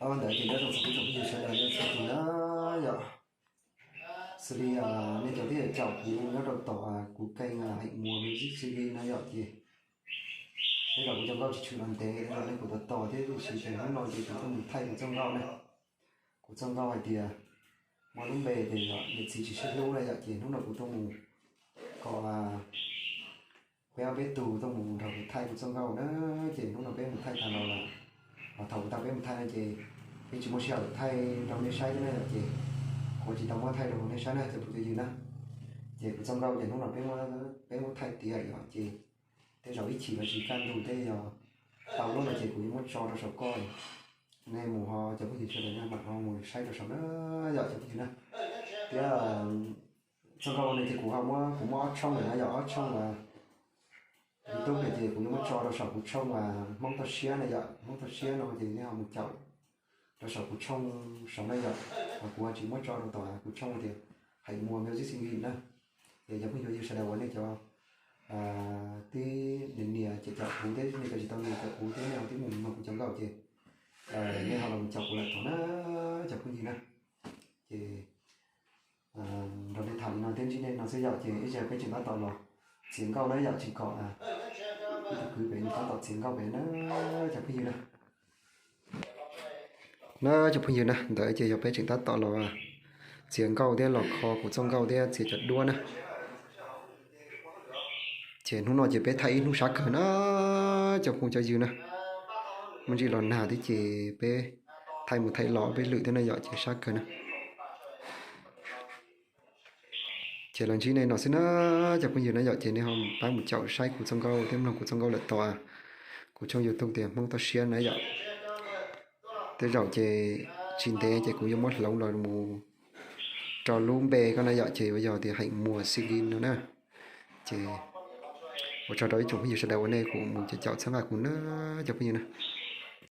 Ntawd ces nyob zoo txog peb tsoom phooj ywg sawv daws nej txhua tus na yom. Xws li nej cov thiab caum kuv nyob rau tom kuv kênh Haiv Muas Music Series na yom, ces tej zaum kuv cov nkauj tsis tshwm los ntev, tej zaum nej kuv tos tos thiab, tiam sis ces hnub no ces kuv tuaj mus thaij kuv txoj nkauj na. Kuv txoj nkauj hais tias muaj lub npe tias yog niam txiv tsis sib hlub na yom, ces hnub no kuv tuaj mus kom peb ob peb tug tuaj mus nrog kuv thaij kuv txoj nkauj na. Ces hnub no peb mus thaij tag los lawm, thaum kuv tau peb mus thaij no ces peb tsis muaj sij hawm thaij rau nej saib thiab na yom, ces kuv tsis tau muab thaij rau nej saib na cov phooj cov ywg na. Ces kuv txoj nkauj ces hnub no peb muab thaij tiav yom, ces tej zaum ib chim los tsis kaj ntug thiab, yog tau lub no ces kuv yuav muab tso rau saum ko, nej mus ho cov phooj ywg sawv daws mam ho mus saib rau saum na yom cov phooj ywg na. Thiab txoj nkauj no ces kuv ho muab, kuv muaj ob tshooj lawm na yom, ob tshooj uas YouTube no ces kuv yuav muab tso rau saum kuv tshooj uas Hmoob Toj Siab na yom, Hmoob Toj Siab no ces nej ho mus caum rau saum kuv tshooj saum na yom, kuv tsis muab tso rau tom kuv tshooj tias Haiv Muas Music Series na. Ces cov phooj ywg sawv daws uas nej cov twb nias nias caum caum kuv thiab nej cov tsis tau nias caum kuv thiab nej ho twb mus mloog kuv cov nkauj ces nej ho los mus caum kuv lawm tod na cov phooj ywg na. Ces nrog nej tham li no thiab ntsib nej no xwb yom, ces ib tsam peb tseem tab tom los txiav nkauj na yom, tsis kom ib tug kwv pem nws tab tom txiav nkauj pem na cov phooj ywg na. Na cov phooj ywg na, ntawd ces yog peb tseem tab tom los txiav nkauj thiab los kho kuv txoj nkauj thiab txiav cov duab na. Ces hnub no ces peb thaij ib hnub sab kawg na cov phooj cov ywg na. Muaj ntsis los nag thiab ces peb thaij mus thaij los peb lwm thiab na yom, ces sab kawg na. Ces los ntsib nej no xwb na cov phooj ywg na yom, ces nej ho pab mus caum saib kuv txoj nkauj thiab mloog kuv txoj nkauj lawm tod kuv tshooj YouTube tias Hmoob Toj Siab na yom. Tej zaum ces tsis ntev ces kuv yuav muab hloov los mus rau lub npe ko na yom, ces yuav yog tias Haiv Muas Series no na. Ces ua tsaug rau ib tsoom phooj ywg sawv daws uas nej kuv mus caum caum txhawb nqa kuv na cov phooj ywg na.